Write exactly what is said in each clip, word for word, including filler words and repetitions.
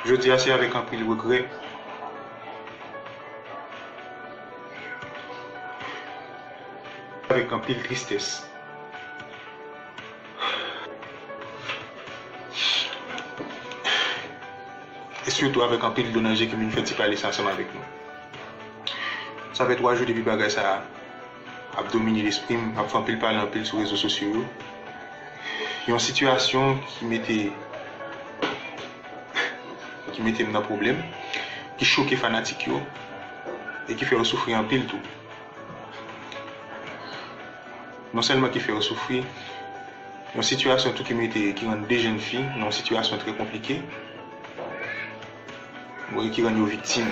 Jodi a, se avèk anpil regrè, avèk anpil tristès, e sitou avèk anpil dlo nan je ke m vin fè ti pale sa ansanm avèk nou. Sa fè twa jou depi bagay sa a ap domine lespri m, m ap fè anpil pale anpil sou rezo sosyo yo. Yon sitiyasyon ki mete, ki mete m nan pwoblèm, ki choke fanatik yo, e ki fè yo soufri anpil tou. Non sèlman ki fè yo soufri, yon sitiyasyon tou ki mete, ki rann de jèn fi nan yon sitiyasyon trè konplike, wi, ki rann yo viktim.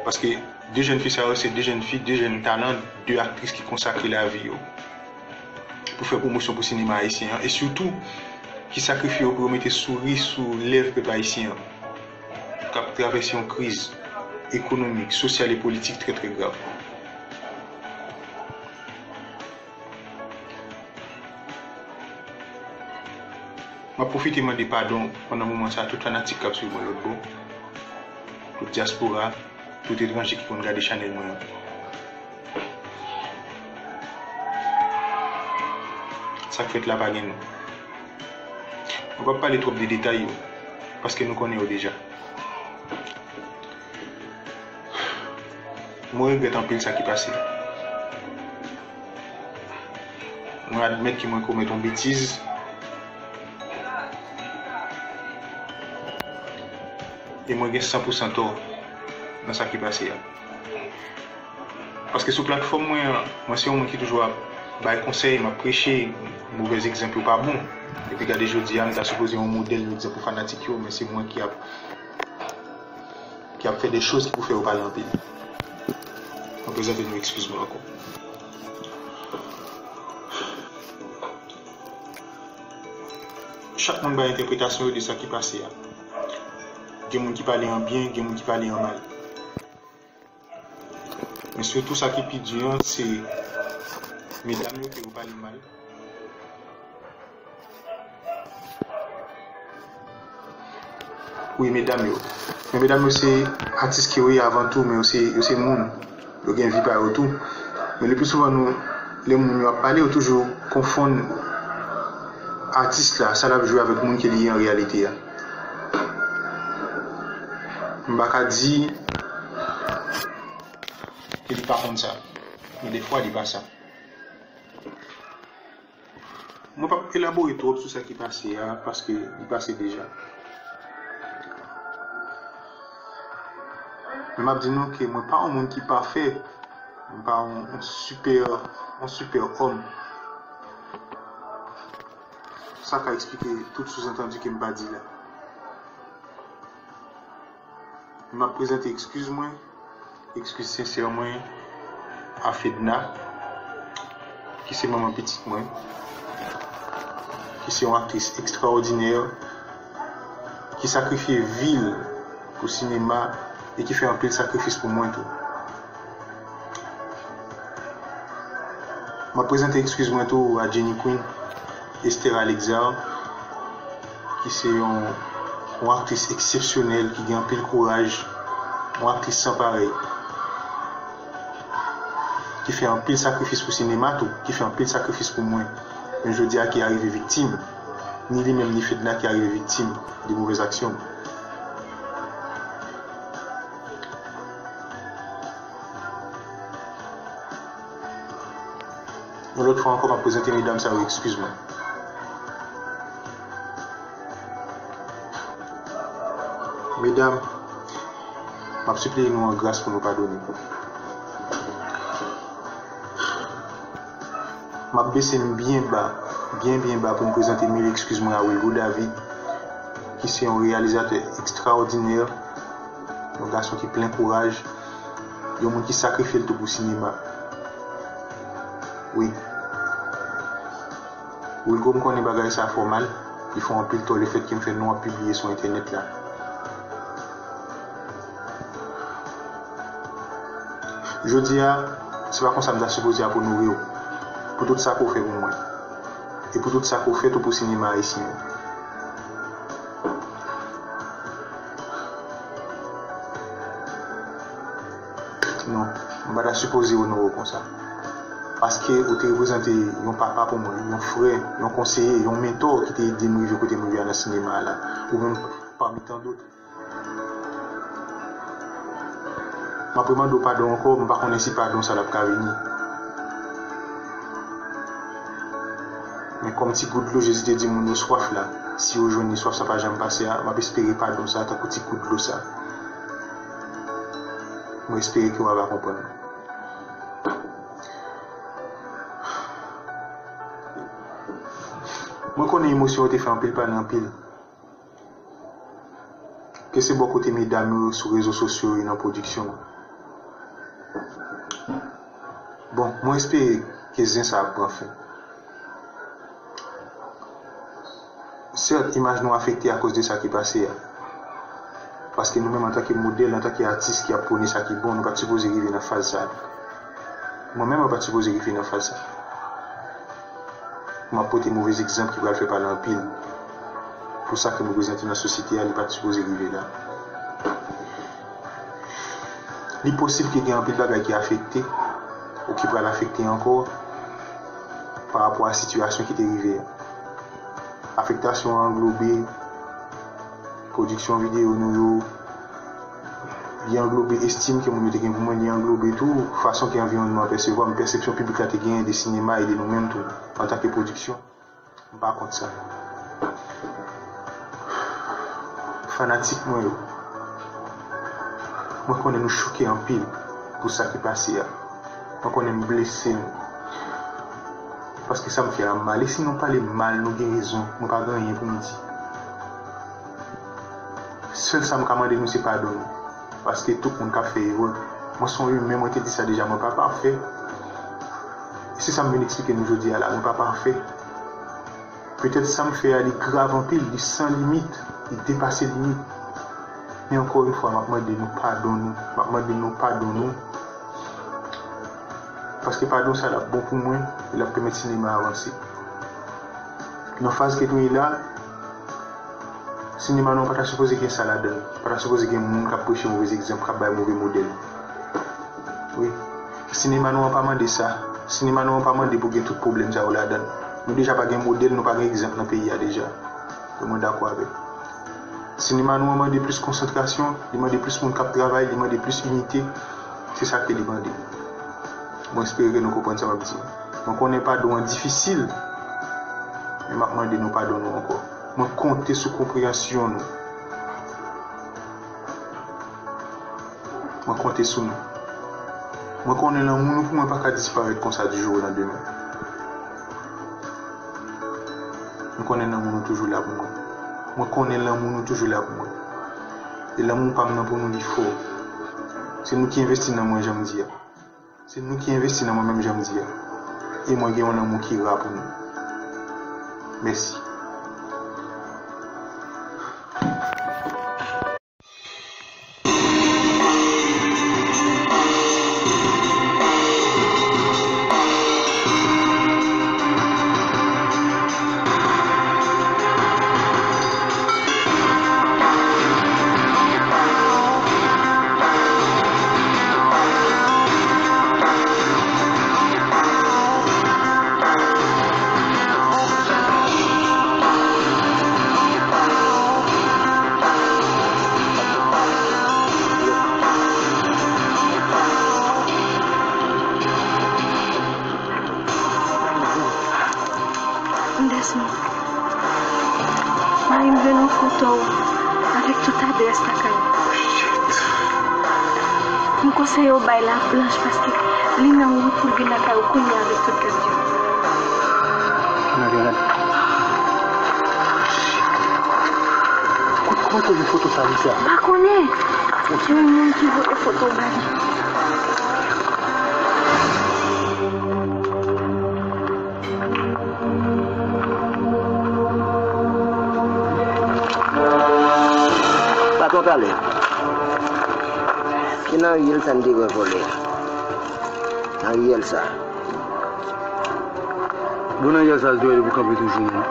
Paske de jèn fi sa yo, se de jèn fi, de jèn talan, de aktris ki konsakre lavi yo pou fè pwomosyon pou sinema ayisyen an, e sitou ki sakrifye yo pou yo mete souri sou lèv pèp ayisyen an, k ap travèse yon kriz ekonomik, sosyal e politik trè, trè grav. M ap pwofite mande padon pandan moman sa a tout fanatik k ap swiv mwen lòt bò, tout dyaspora, tout etranje ki konn gade chanèl mwen an. Sa k fèt la pa gen non. Mwen p ap pale twòp de detay yo, paske nou konnen yo deja. Mwen regrèt anpil sa ki pase. Mwen admèt ke mwen komèt yon betiz. E mwen gen san pou san tò nan sa ki pase a. Paske sou platfòm mwen an, mwen se yon moun ki toujou ap bay konsèy, m ap preche, movèz egzanp yo pa bon. Epi gade jodi a, m ta sipoze yon modèl, yon egzanp pou fanatik yo, men se mwen ki ap ki ap fè de choz ki pou fè yo pale anpil. Mwen prezante nou eskiz mwen ankò. Chak moun bay entèpretasyon yo de sa ki pase a. Gen moun ki pale an byen, gen moun ki pale an mal. Men sitou sa ki pi di an, se medam yo ke yo pale mal. Wi, medam yo. Men medam yo se atis ke yo ye avan tou, men yo se, yo se moun. Yo gen vi pa yo tou. Men le pli souvan, nou, lè moun yo ap pale, yo toujou konfonn atis la, sa l ap jwe avèk moun ke li ye an reyalite a. M pa ka di ke li pa konn sa. Men defwa, li pa sa. Mwen p ap elabore twòp sou sa ki pase a, paske li pase deja. Men m ap di nou ke mwen pa yon moun ki pafè, mwen pa yon, yon sipè, yon sipè òm. Sa ka eksplike tout souzantandi ke m pa di la. M ap prezante eskiz mwen, eskiz sensè mwen a Fedna, ki se manman pitit mwen, ki se yon aktris ekstraòdinè, ki sakrifye vi l pou sinema e ki fè anpil sakrifis pou mwen tou. M ap prezante eskiz mwen tou a Jenny Queen, Esther Alexard, ki se yon, yon aktris eksepsyonèl, ki gen anpil kouraj, yon aktris san parèy, ki fè anpil sakrifis pou sinema tou, ki fè anpil sakrifis pou mwen. Men jodi a ki arive viktim, ni li menm ni Fedna ki arive viktim de movèz aksyon m. Yon lòt fwa ankò, m ap prezante medam sa yo eskiz mwen. Medam, m ap sipliye nou an gras pou nou padone. M ap bese m byen ba, byen, byen ba pou m prezante mil eskiz mwen a Wilgo David, ki se yon reyalizatè ekstraòdinè, yon gason ki plen kouraj, yon moun ki sakrifye l tou pou sinema. Wi. Wilgo, m konnen bagay sa fè w mal, li fè w anpil tò lefètke m fè non w ap pibliye sou entènèt la. Jodi a, se pa konsa m ta sipoze ap onore w, pou tout sa ke w fè pou mwen, e pou tout sa ke w fè tou pou sinema ayisyen an. M pa ta sipoze onore w konsa. Paske ou te reprezante yon papa pou mwen, yon frè, yon konseye, yon mentò ki te ede m rive kote m rive a nan sinema a la. Ou menm pami tan dòt. M ap remande w padon ankò, m pa konnen si padon sa l ap ka vini. Men kòm ti gout dlo Jezi te di moun yo swaf la, si yo jwenn li, swaf sa pa janm pase a, m ap espere padon sa tankou ti gout dlo sa. Mwen espere ke w ava konprann mwen. Mwen konnen emosyon yo te fè anpil pale anpil. Ke se bò kote medam yo sou rezo sosyo e nan pwodiksyon an. Bon, mwen espere ke zen sa ap pran fen. Sèt, imaj nou afekte akoz de sa ki pase a. Paske nou menm antanke modèl, antanke atis ki ap pwone sa ki bon, nou pa t sipoze rive nan faz sa a. Mwen menm, mwen pa t sipoze rive nan faz sa a. M ap pote movez egzanp ki pral fè pale anpil. Pou sa ke m reprezante nan sosyete a, li pa t sipoze rive la. Li posib ke gen anpil bagay ki afekte, ou ki pral afekte ankò, pa rapò a sitiyasyon ki te rive a. Afektasyon an anglobe pwodiksyon videyo nou yo, li anglobe estim ke moun yo te gen pou mwen, li anglobe tou fason ke anviwònman an pèsevwa m, pèsepsyon piblik la te genyen de sinema e de nou menm tou, antanke pwodiksyon. M pa kont sa. Fanatik mwen yo, mwen konnen nou choke anpil pou sa ki pase a. Mwen konnen m blese nou. Paske sa m fè a mal. E si nou pale m mal, nou gen rezon. Mwen pa gen anyen pou m di. Sèl sa m ka mande nou se padon nou. Paske tout moun ka fè erè. Mwen se yon imen, mwen te di sa deja, mwen pa pafè. E se sa m vin eksplike nou jodi a la, mwen pa pafè. Petèt sa m fè a, li grav anpil, li san limit, li depase limit. Men ankò yon fwa, m ap mande nou padon nou. M ap mande nou padon nou. Paske padon sa l ap bon pou mwen, e l ap pèmèt sinema a avanse. Nan faz ke nou ye la, sinema nou an pa ta sipoze gen sa ladan l. Pa ta sipoze gen moun k ap preche movez egzanp, k ap bay move modèl. Wi. Sinema nou an pa mande sa. Sinema nou an pa mande pou gen tout pwoblèm sa yo ladan l. Nou deja pa gen modèl, nou pa gen egzanp nan peyi a deja. Mwen dakò avèk. Sinema nou an mande plis konsantrasyon, li mande plis moun k ap travay, li mande plis inite. Se sa ke li mande. Mwen espere ke nou konprann sa m ap di. Mwen konnen padon an difisil, men m ap mande nou padon nou ankò. Mwen konte sou konpreyansyon nou. Mwen konte sou nou. Mwen konnen lanmou nou pou mwen pa ka disparèt konsa di jou o landemen. Mwen konnen lanmou nou toujou la pou mwen. Mwen konnen lanmou nou toujou la pou mwen. E lanmou pa m nan pou nou li fò. Se nou ki envesti nan mwen, jan m di a. Se nou ki envesti nan mwen menm, jan m di a. E mwen gen yon lanmou ki ra pou nou. Mèsi. M desann. Mari m jwenn yon foto w avèk tout adrès lakay ou. M konseye w bay la blanch paske li nan wout pou l vin lakay ou kounye a avèk tout gad yo. Nan gen rad. Kot, kòman w jwenn foto sa, mesye a? M pa konnen. Yon moun ki voye foto w ba li. Patwon Talè, ki nan riyèl sa n te wè vòlè a? Nan riyèl sa. Bon, nan riyèl sa, l dwe pou kanpe toujou, non.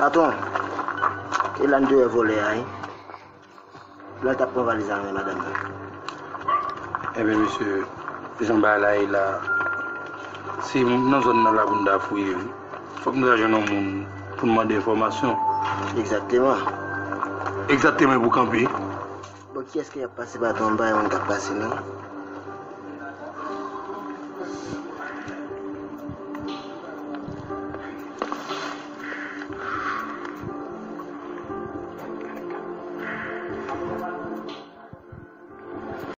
Patwon, e la n te wè vòlè a, wi. Lè l t ap pran valiz la nan men madanm nan. Ebyen, mesye, jan bagay la ye la, se nan zòn nan la pou n ta fouye, wi. Fòk nou ta jwenn yon moun pou n mande enfòmasyon. Egzakteman. Egzakteman pou kanpe. Bon, kiyès ki ap pase, patwon? M pa wè moun k ap pase, non.